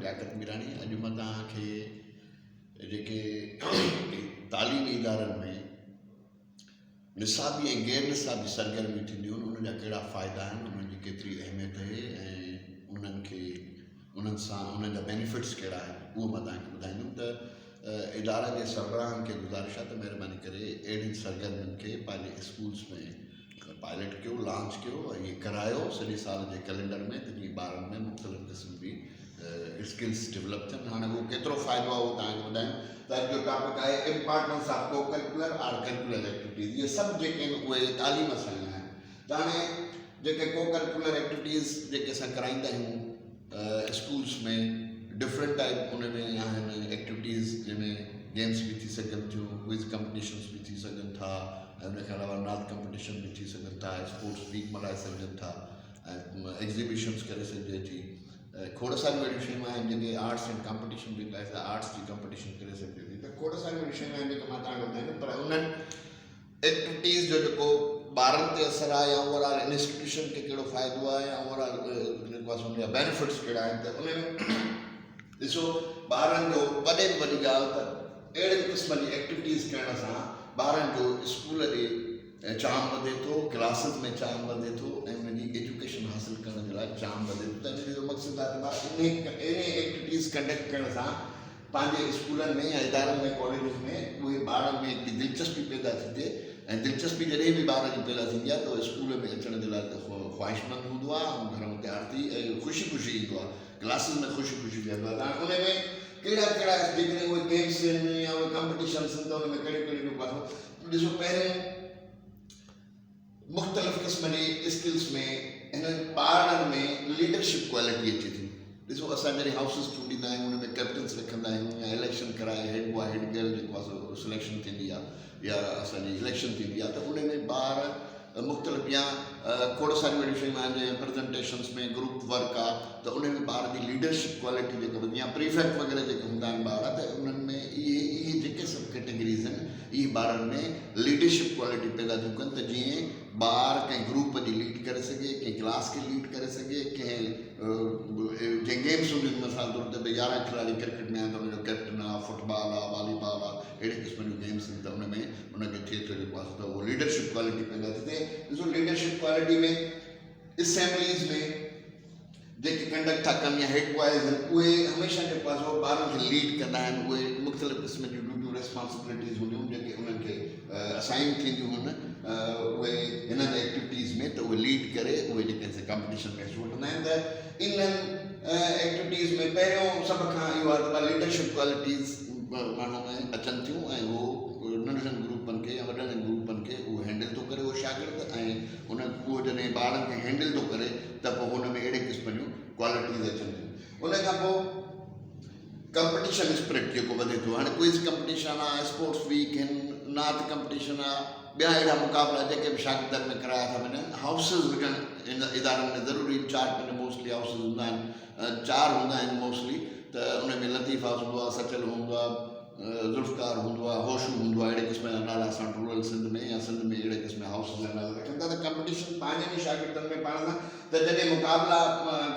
لياقت ميراڻي اڄ مان توهان کي جيڪي تعليمي ادارن ۾ نصابي ۽ غير نصابي سرگرميون ٿينديون آهن انهن جا ڪهڙا فائدا آهن انهن جي ڪيتري اهميت آهي ۽ انهن کي انهن سان انهن جا بينيفٽس ڪهڙا آهن اهو مان توهان کي ٻڌائيندم ته ادارن جي سربراهن کي گذارش آهي ته مهرباني ڪري اهڙين سرگرمين کي پنهنجي اسڪولس ۾ پائلٽ ڪيو، لانچ ڪيو ۽ ائين ڪرايو سڄي سال جي ڪئلينڊر ۾ ته جيئن ٻارن ۾ مختلف قسم جي اسڪلس ڊولپ ٿين. هاڻي اهو ڪيترو فائدو آهي اهو توهان کي ٻڌايون ته اڄ جو ٽاپڪ آهي importance of co curricular or curricular activities. اهي سڀ جيڪي آهن اهي تعليم سان ئي آهن ته هاڻي جيڪي ڪو ڪريڪولر ايڪٽيوٽيز جيڪي اسان ڪرائيندا آهيون اسڪولس ۾ ڊفرنٽ ٽائپ ان ۾ آهن ايڪٽيوٽيز جنهن ۾ گيمس به ٿي سگهن ٿيون ڪوئز ڪمپٽيشنس به ٿي سگهن ٿا ۽ ان کان علاوه نعت ڪمپٽيشن به ٿي سگهن ٿا اسپورٽس ويڪ ملهائي سگهجن ٿا ۽ ايگزيبيشنس ڪري سگهجي ٿي ۽ کوڙ ساريون اهڙيون شيون آهن جيڪي آرٽس اينڊ ڪمپٽيشن جيڪا آهي آرٽس جي ڪمپٽيشن ڪري سگهجي ٿي ته کوڙ ساريون اهڙيون شيون آهن جيڪي مان توهان کي ٻڌائيندم پر انهن ايڪٽيوٽيز جو جيڪو ٻارن تي اثر آهي يا اوور آل انسٽيٽيوشن کي ڪهڙو فائدو آهي يا اوور آل جيڪو آهي سو ان جا بينيفٽس ڪهڙا آهن ته ان ۾ ڏسو ٻارن جو وڏي ۾ وڏي ڳالهه ته اهڙي قسم جي ايڪٽيوٽيز ڪرڻ سان ٻارن جو اسڪول ڏي چام وڌي ٿو ڪلاسز ۾ چام وڌي ٿو ۽ ان جي ايجوڪيشن حاصل ڪرڻ جي لاء چام وڌي ٿو ته ان جو مقصد آهي ته ٻار انهي ايڪٽيوٽيز ڪنڊڪٽ ڪرڻ سان پنهنجي اسڪولن ۾ يا ادارن ۾ ڪاليجز ۾ اهي ٻارن ۾ هڪڙي دلچسپي پيدا ٿي ٿئي ۽ دلچسپي جڏهن به ٻار جي پيدا ٿيندي آهي ته اهو اسڪول ۾ اچڻ جي لاء خواهشمند هوندو آهي ۽ گهر مان تيار ٿي ۽ خوشي خوشي ايندو آهي ڪلاسز ۾ خوشي خوشي ويهندو آهي ته هاڻي ان ۾ ڪهڙا ڪهڙا جيڪڏهن اهي گيمس آهن يا اهي ڪمپٽيشنس آهن ته ان ۾ ڪهڙيون ڪهڙيون پاسو ڏسو پهريون مختلف قسم جي اسڪلس ۾ هنن ٻارڙن ۾ ليڊرشپ ڪوالٽي اچي ٿي. ڏسو اسان جڏهن هائوسز چونڊيندا آهيون ان ۾ ڪئپٽنس رکندا آهيون يا اليڪشن ڪرائي هيڊ بواء هيڊ گرل جيڪو آهي سو سليڪشن ٿيندي آهي يا اسان جي اليڪشن ٿيندي آهي ته ان ۾ ٻار مختلف يا کوڙ ساريون اهڙيون شيون آهن جنهن پرزنٽيشنس ۾ گروپ ورڪ آهي ته ان ۾ ٻار جي ليڊرشپ ڪوالٽي جيڪا وڌي يا پريفيڪٽ وغيره جيڪي هوندا آهن ٻار ته انهن ۾ اهي اهي جيڪي سڀ ڪيٽيگريز آهن اهي ٻارن ۾ ليڊرشپ ڪوالٽي پيدا ٿيون ڪن ته جيئن ٻار ڪنهن گروپ جي ليڊ ڪري سگهي، ڪنهن ڪلاس کي ليڊ ڪري سگهي، ڪنهن جنهن گيمس هونديون آهن مثال طور تي ڀئي 11 کلاڙي ڪرڪيٽ ۾ آهن ته ان جو ڪئپٽن آهي، فٽ بال آهي، والي بال آهي، اهڙي قسم جون گيمس آهن ته ان ۾ ان کي ٿئي ٿو جيڪو آهي ته اهو ليڊرشپ ڪوالٽي پيدا ٿي ٿئي. ڏسو ليڊرشپ ڪوالٽي ۾ اسيمبليز ۾ جيڪي ڪنڊڪٽ ٿا ڪن يا هيڊ بوائز آهن اهي هميشه جيڪو آهي سو ٻارن کي ليڊ ڪندا آهن اهي مختلف قسم جون ڊيوٽيون ريسپانسبلٽيز هونديون آهن جيڪي انهن کي اسائن ٿينديون آهن اهي هنن ايڪٽيوٽيز ۾ ته اهي ليڊ ڪري اهي جيڪي سي ڪمپٽيشن ۾ حصو وٺندا آهن ته انهن ايڪٽيوٽيز ۾ پهريون سڀ کان اهو آهي ته ليڊرشپ ڪوالٽيز ماڻهو ۾ اچن ٿيون ۽ اهو ننڍڙن گروپن کي يا وڏڙن گروپن کي اهو هينڊل ٿو ڪري اهو شاگرد ۽ ان اهو جڏهن ٻارن کي هينڊل ٿو ڪري ته پوء هن ۾ اهڙي قسم جون ڪوالٽيز اچن ٿيون. ان کان پوء ڪمپٽيشن اسپرٽ جيڪو وڌي ٿو. هاڻي ڪوئز ڪمپٽيشن آ، اسپورٽس ويڪ هن، نعت ڪمپٽيشن آ، ٻيا اهڙا مقابلا جيڪي به شاگردن ۾ ڪرايا ٿا وڃن. هائوسز هجڻ ان ادارن ۾ ضروري آهن. چار پنج موسٽلي هائوسز هوندا آهن، چار هوندا آهن موسٽلي ته ان ۾ لطيف هائوس هوندو آ، سچل هوندو آ، ذوالفقار هوندو آهي، هوشو هوندو آهي، اهڙي قسم جا نالا اسان وٽ رورل سنڌ ۾ يا سنڌ ۾ اهڙي قسم جا هائوسز جا نالا رکن ٿا ته ڪمپٽيشن پنهنجن ئي شاگردن ۾ پاڻ سان ته جڏهن مقابلا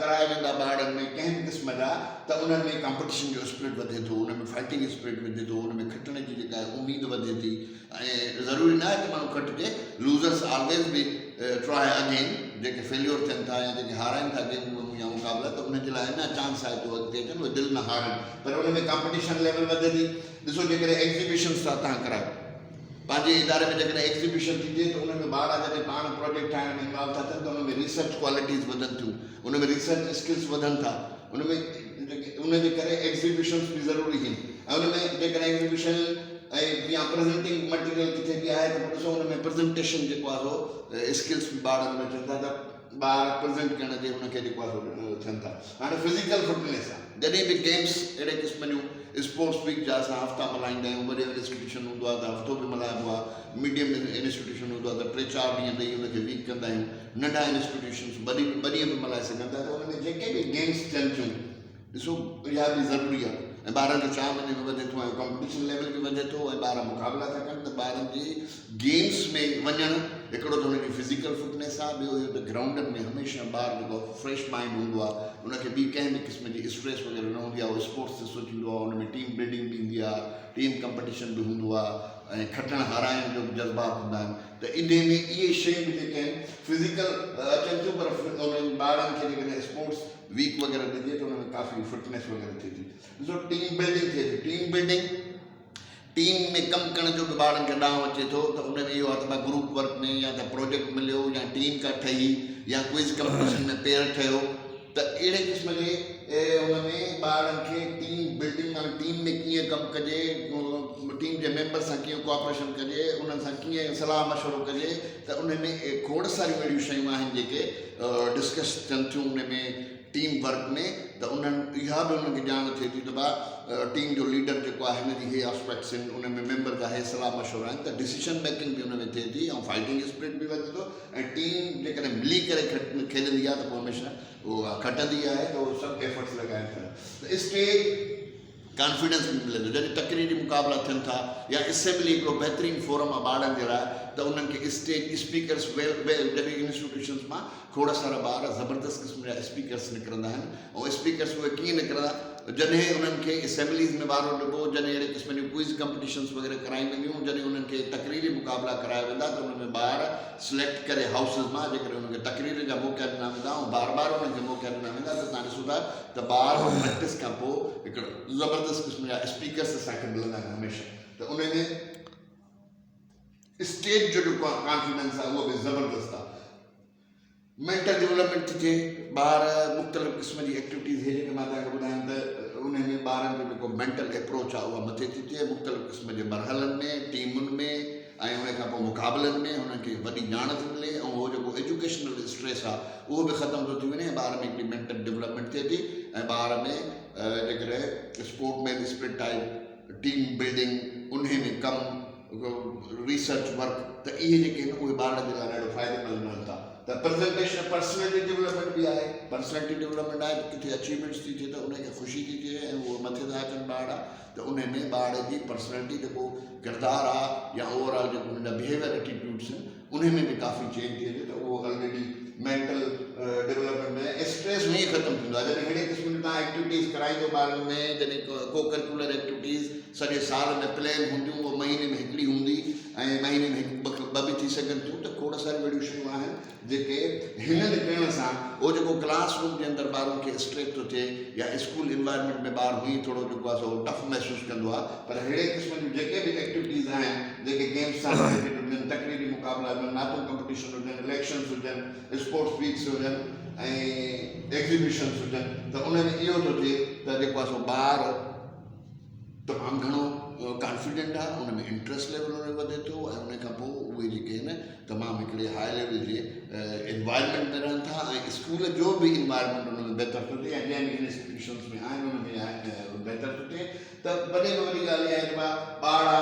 ڪرايا ويندا ٻارڙن ۾ ڪنهن به قسم جا ته انهن ۾ ڪمپٽيشن جو اسپرٽ وڌي ٿو، انهن ۾ فائٽنگ اسپرٽ وڌي ٿو، انهن ۾ کٽڻ جي جيڪا آهي اميد وڌي ٿي ۽ ضروري ناهي ته ماڻهو کٽجي، لوزرس آلويز به ٽرائي اگين، جيڪي فيليور ٿين ٿا يا جيڪي هارائن ٿا گيمون يا مقابلا ته انهن جي لاء اڃا چانس آهي ته اهي اڳتي اچن، اهي دل نه هارن پر ان ۾ ڪامپٽيشن ليول وڌي ٿي، ڏسو جيڪڏهن ايگزيبيشنس ٿا توهان ڪرايو پنهنجي اداري ۾ جيڪڏهن ايگزيبيشن ٿيندي ته ان ۾ ٻارڙا جڏهن پاڻ پروجيڪٽ ٺاهڻ ۾ انوالو ٿا ٿين ته ان ۾ ريسرچ ڪوالٽيز وڌن ٿيون، ان ۾ ريسرچ اسڪلس وڌن ٿا، ان ۾ ان جي ڪري ايگزيبيشنس به ضروري آهن ۽ ان ۾ جيڪڏهن ايگزيبيشن ۽ يا پريزنٽنگ مٽيريل ڪٿي به آهي ته پوء ڏسو ان ۾ پريزنٽيشن جيڪو آهي سو اسڪلس به ٻارن ۾ اچن ٿا ته ٻار پريزنٽ ڪرڻ جي ان کي جيڪو آهي سو ٿين ٿا. هاڻي فزيڪل فٽنيس آهي جڏهن به گيمس اهڙي قسم جون اسپورٽس ويڪ جا اسان هفتا ملهائيندا آهيون وڏي انسٽيٽيوشن هوندو آهي ته هفتو به ملهائبو آهي ميڊيم انسٽيٽيوشن هوندو آهي ته ٽي چار ڏينهن ڏئي ان کي ويڪ ڪندا آهيون ننڍا انسٽيٽيوشنس ٻه ڏينهن به ملهائي سگهن ٿا ته ان ۾ جيڪي به گيمس ٿين ٿيون ڏسو اها به ضروري آهي ۽ ٻارن جو چاهه به ان ۾ وڌي ٿو ۽ ڪمپٽيشن ليول به وڌي ٿو ۽ ٻار مقابلا ٿا ڪن ته ٻارن جي گيمس ۾ وڃڻ هڪڙو ته هن جي فزيڪل فٽنيس آهي، ٻيو اهو ته گرائونڊن ۾ هميشه ٻار جيڪو فريش مائنڊ هوندو آهي، ان کي ٻي ڪنهن به قسم جي اسٽريس وغيره نه هوندي آهي، اهو اسپورٽس تي سوچيندو آهي، ان ۾ ٽيم بلڊنگ به ايندي آهي، ٽيم ڪمپٽيشن به هوندو آهي ۽ کٽڻ هارائڻ جو به جذبات هوندا آهن ته انهي ۾ اهي شيون به جيڪي آهن فزيڪل اچن ٿيون پر انهن ٻارن کي جيڪڏهن اسپورٽس ويڪ وغيره ڏجي ته ان ۾ ڪافي فٽنيس وغيره ٿئي ٿي. ڏسو ٽيم بلڊنگ ٿئي ٿي، ٽيم بلڊنگ ٽيم ۾ ڪم ڪرڻ جو به ٻارن کي ڏانء اچي ٿو ته ان ۾ اهو آهي ته ڀاء گروپ ورڪ ۾ يا ته پروجيڪٽ مليو يا ٽيم ڪا ٺهي يا ڪوئز ڪمپٽيشن ۾ پيئر ٺهيو ته اهڙي قسم جي ان ۾ ٻارن کي ٽيم بلڊنگ معنيٰ ٽيم ۾ ڪيئن ڪم ڪجي ٽيم جي ميمبر سان ڪيئن ڪوآپريشن ڪجي انهن سان ڪيئن صلاح مشورو ڪجي ته ان ۾ کوڙ ساريون اهڙيون شيون آهن جيڪي ڊسڪس ٿين ٿيون ان ۾ ٽيم ورڪ ۾ ته انهن اها به انهن کي ڄاڻ ٿئي ٿي ته ڀاء ٽيم جو ليڊر جيڪو آهي هن جي هي آسپيڪٽس آهن ان ۾ ميمبر جا هي صلاح مشورا آهن ته ڊسيشن ميڪنگ به ان ۾ ٿئي ٿي ۽ فائٽنگ اسپرٽ به وڌي ٿو ۽ ٽيم جيڪڏهن ملي ڪري کيڏندي آهي ته پوء هميشه اها کٽندي آهي ته اهو سڀ ايفرٽس لڳائن ٿا ته اسٽيج ڪانفيڊنس به ملي ٿو جڏهن تقريري مقابلا ٿين ٿا يا اسيمبلي هڪڙو بهترين فورم آهي ٻارڙن جي لاء ته انهن کي اسٽيج اسپيڪرس ويل ويل جڏهن انسٽيٽيوشنس مان کوڙ سارا ٻار زبردست قسم جا اسپيڪرس نڪرندا آهن ۽ اسپيڪرس اهي ڪيئن نڪرندا جڏهن انهن کي اسيمبليز ۾ وارو ڏبو جڏهن اهڙي قسم جون ڪوئز ڪمپٽيشنس وغيره ڪرايون وينديون جڏهن انهن کي تقريري مقابلا ڪرايا ويندا ته انهن ۾ ٻار سليڪٽ ڪري هائوسز مان جيڪڏهن انهن کي تقرير جا موقعا ڏنا ويندا ۽ بار بار انهن کي موقعا ڏنا ويندا ته تان ڏسو ٿا ته ٻار پريڪٽس کان پوء هڪڙو زبردست قسم جا اسپيڪرس اسان کي ملندا آهن هميشه ته ان ۾ اسٽيج جو جيڪو ڪانفيڊنس آهي اهو به زبردست آهي مينٽل ڊولپمينٽ ٿي ٿئي ٻار مختلف قسم جي ايڪٽيوٽيز هي جيڪي مان توهان کي ٻڌايم ته ان ۾ ٻارن جو جيڪو مينٽل اپروچ آهي اها مٿي ٿي ٿئي مختلف قسم جي مرحلن ۾ ٽيمن ۾ ۽ ان کان پوء مقابلن ۾ هنن کي وڏي ڄاڻ ٿي ملي ۽ اهو جيڪو ايجوڪيشنل اسٽريس آهي اهو به ختم ٿو ٿي وڃي ۽ ٻار ۾ هڪڙي مينٽل ڊولپمينٽ ٿئي ٿي ۽ ٻار ۾ جيڪڏهن sportsman spirit type team building انهي ۾ ڪم ريسرچ ورڪ ته اهي جيڪي آهن اهي ٻارڙن جي لاء ڏاڍو فائديمند رهن ٿا ته پرزنٽيشن پرسنلٽي ڊولپمينٽ به آهي پرسنلٽي ڊولپمينٽ آهي ته ڪٿي اچيومينٽس ٿي ٿئي ته انهي کي خوشي ٿي ٿئي ۽ اهي مٿي ٿا اچن ٻارڙا ته انهي ۾ ٻار جي پرسنلٽي جيڪو ڪردار آ يا اوور آل جيڪو هن جا بهيويئر ايٽيٽيوڊس آهن انهي ۾ به ڪافي چينج ٿي اچي ته اهو آلريڊي مينٽل ڊولپمينٽ ۾ اسٽريس ائين ختم ٿيندو آهي جڏهن اهڙي قسم جون توهان ايڪٽيوٽيز ڪرائيندو ٻارن ۾ جڏهن ڪو ڪريڪولر ايڪٽيوٽيز سڄي سال ۾ پلان هونديون اهو مهيني ۾ هڪڙي هوندي ۽ مهيني ۾ هڪ ٻه به ٿي سگهن ٿيون ته کوڙ ساريون اهڙيون شيون آهن جيڪي هنن ڪرڻ سان اهو جيڪو ڪلاس روم جي اندر ٻارن کي اسٽريس ٿو ٿئي يا اسڪول انوائرمينٽ ۾ ٻار هئين ٿورو جيڪو آهي سو ٽف محسوس ڪندو آهي پر ههڙي قسم جون جيڪي به ايڪٽيوٽيز آهن جيڪي گيمز سان رليٽيڊ هجن تقريري مقابلا هجن نعتن ڪمپٽيشن هجن اليڪشنز هجن اسپورٽس ويڪس هجن ۽ ايگزيبيشنز هجن ته ان ۾ اهو ٿو ٿئي ته جيڪو آهي سو ٻار تمام گهڻو ڪانفيڊنٽ آهي ان ۾ انٽرسٽ ليول ان جو وڌي ٿو ۽ ان کان پوء اهي جيڪي آهن تمام هڪڙي هاء ليول جي انوائرمينٽ ۾ رهن ٿا ۽ اسڪول جو به انوائرمينٽ ان ۾ بهتر ٿو ٿئي ۽ جنهن به انسٽيٽيوشنس ۾ آهن ان ۾ بهتر ٿو ٿئي ته وڏي ۾ وڏي ڳالهه اها آهي ته ٻارڙا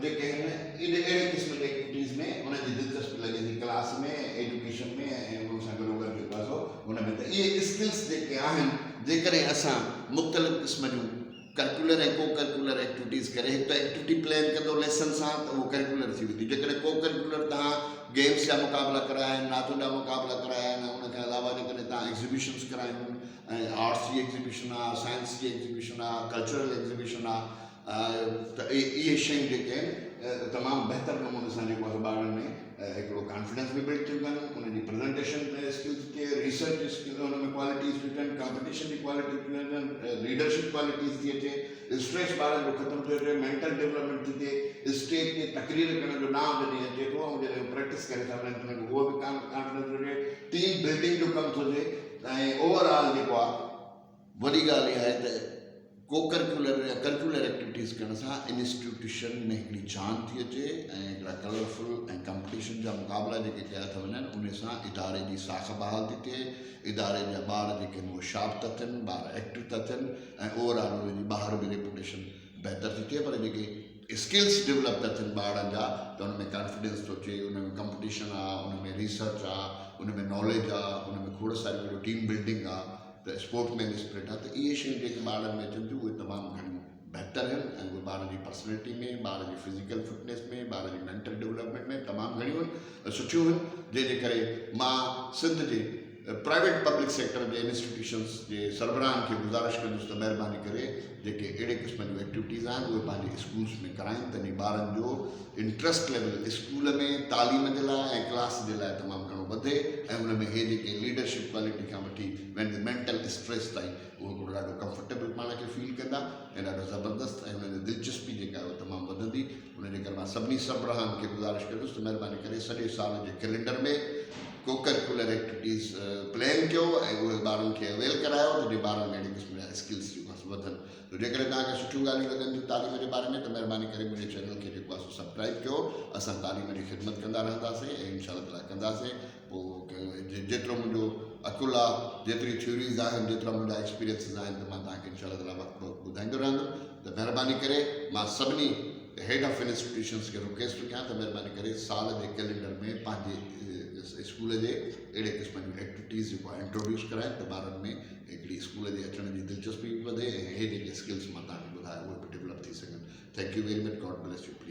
جيڪي آهن اهڙي قسم جي ايڪٽيوٽيز ۾ انهن جي دلچسپي لڳي ٿي ڪلاس ۾ ايجوڪيشن ۾ ۽ ان سان گڏو گڏ جيڪو آهي سو ان ۾ ته اهي اسڪلس جيڪي آهن جيڪڏهن اسان مختلف قسم جون ڪريڪولر ۽ ڪو ڪريڪولر ايڪٽيوٽيز ڪري هڪ ته ايڪٽيوٽي پلان ڪندو ليسن سان ته اهو ڪريڪولر ٿي ويندي جيڪڏهن ڪو ڪريڪولر توهان گيمس جا مقابلا ڪرايا آهن نعتن جا مقابلا ڪرايا آهن ان کان علاوه جيڪڏهن توهان ايگزيبيشنس ڪرايون ۽ آرٽس جي ايگزيبيشن آهي سائنس جي ايگزيبيشن آهي ڪلچرل ايگزيبيشن آهي ته اهي شيون جيڪي آهن تمام بهتر نموني سان جيڪو آهي ٻارن ۾ هڪڙو ڪانفيڊنس به بلڊ ٿيون ڪن انهن جي پريزنٽيشن اسڪلز ٿي ٿئي ريسرچ اسڪل ان ۾ ڪوالٽيز ٿيون اچن ڪمپٽيشن جي ڪوالٽي ٿيون اچن ليڊرشپ ڪوالٽيز ٿي اچي اسٽريس ٻارن جو ختم ٿيو اچي مينٽل ڊولپمينٽ ٿي ٿئي اسٽيج تي تقرير ڪرڻ جو ڏانء جڏهن اچي ٿو ۽ جڏهن پريڪٽس ڪري ٿا وڃن ته انهن کي اهو به ڪانفيڊنس ٿو اچي ٽيم بلڊنگ جو ڪم ٿو ٿئي ۽ اوور آل جيڪو آهي وڏي ڳالهه اها آهي ته ڪو ڪريڪولر يا ڪريڪولر ايڪٽيوٽيز ڪرڻ سان انسٽيٽيوشن ۾ هڪڙي جان ٿي اچي ۽ هڪڙا ڪلرفل ۽ ڪمپٽيشن جا مقابلا جيڪي ڪيا ٿا وڃن انهي سان اداري جي ساک بحال ٿي ٿئي اداري جا ٻار جيڪي آهن اهي شارپ ٿا ٿين ٻار ايڪٽو ٿا ٿين ۽ اوور آل انهن جي ٻاهر به ريپوٽيشن بهتر ٿي ٿئي پر جيڪي اسڪلس ڊولپ ٿا ٿين ٻارڙن جا ته ان ۾ ڪانفيڊنس ٿو اچي ان ۾ ڪمپٽيشن آ ان ۾ ريسرچ آ ان ۾ ناليج آ ان ۾ کوڙ ساريون ٽيم بلڊنگ آ ته اسپورٽ مين اسپرٽ آ ته اهي شيون جيڪي ٻارڙن ۾ اچن ٿيون اهي تمام گهڻيون. بهتر آهن ۽ اهي ٻار جي پرسنلٽي ۾ ٻار جي فزيڪل فٽنيس ۾ ٻار جي مينٽل ڊولپمينٽ ۾ تمام گهڻيون آهن سٺيون آهن جنهن جي ڪري مان سنڌ جي پرائيويٽ پبلڪ سيڪٽر جي انسٽيٽيوشنس جي سربراهن کي گذارش ڪندس ته مهرباني ڪري جيڪي اهڙي قسم جون ايڪٽيوٽيز آهن اهي پنهنجي اسڪولس ۾ ڪرائين ته جيئن ٻارن جو انٽرسٽ ليول اسڪول ۾ تعليم جي لاء ۽ ڪلاس جي لاء تمام گهڻو وڌي ۽ ان ۾ هي جيڪي ليڊرشپ ڪوالٽي کان وٺي ويندي مينٽل اسٽريس تائين اهو هڪڙو ڏاڍو ڪمفرٽيبل پاڻ کي فيل ڪندا ۽ ڏاڍو زبردست ۽ انهن جي دلچسپي جيڪا آهي اها تمام وڌندي. ان جي ڪري مان سڀني سربراهن کي گذارش ڪندس ته مهرباني ڪري سڄي سال جي ڪئلينڊر ۾ ڪوڪريڪولر ايڪٽيوٽيز پلان ڪيو ۽ اهي ٻارن کي اويل ڪرايو ته جيئن ٻارن ۾ اهڙي قسم جا اسڪلس جيڪو آهي سو وڌن. ته جيڪڏهن توهان کي سٺيون ڳالهيون لڳن ٿيون تعليم جي باري ۾ ته مهرباني ڪري منهنجي چينل کي جيڪو آهي سو سبڪرائب ڪيو. اسان تعليم جي خدمت ڪندا رهنداسين ۽ انشاء الله تعاليٰ ڪنداسين. پوء جيترو منهنجو عقل آ، جيتري ٿيوريز آهن، جيترا منهنجا ايڪسپيرينسز آهن ته مان توهان کي انشاء الله تعاليٰ وقت بوقت ٻڌائيندو رهندم ته مهرباني ڪري مان سڀني هيڊ آف انسٽيٽيوشنس کي رڪويسٽ ٿو ڪيان ته مهرباني ڪري سال جي ڪئلينڊر ۾ پنهنجي اسڪول جي اهڙي قسم جون ايڪٽيوٽيز جيڪو آهي انٽروڊيوس ڪرائين ته ٻارن ۾ هڪڙي اسڪول جي اچڻ جي دلچسپي به وڌي ۽ هي جيڪي اسڪلس مان توهان کي ٻڌايا اهي به ڊولپ ٿي سگهن. Thank you very much God bless you please.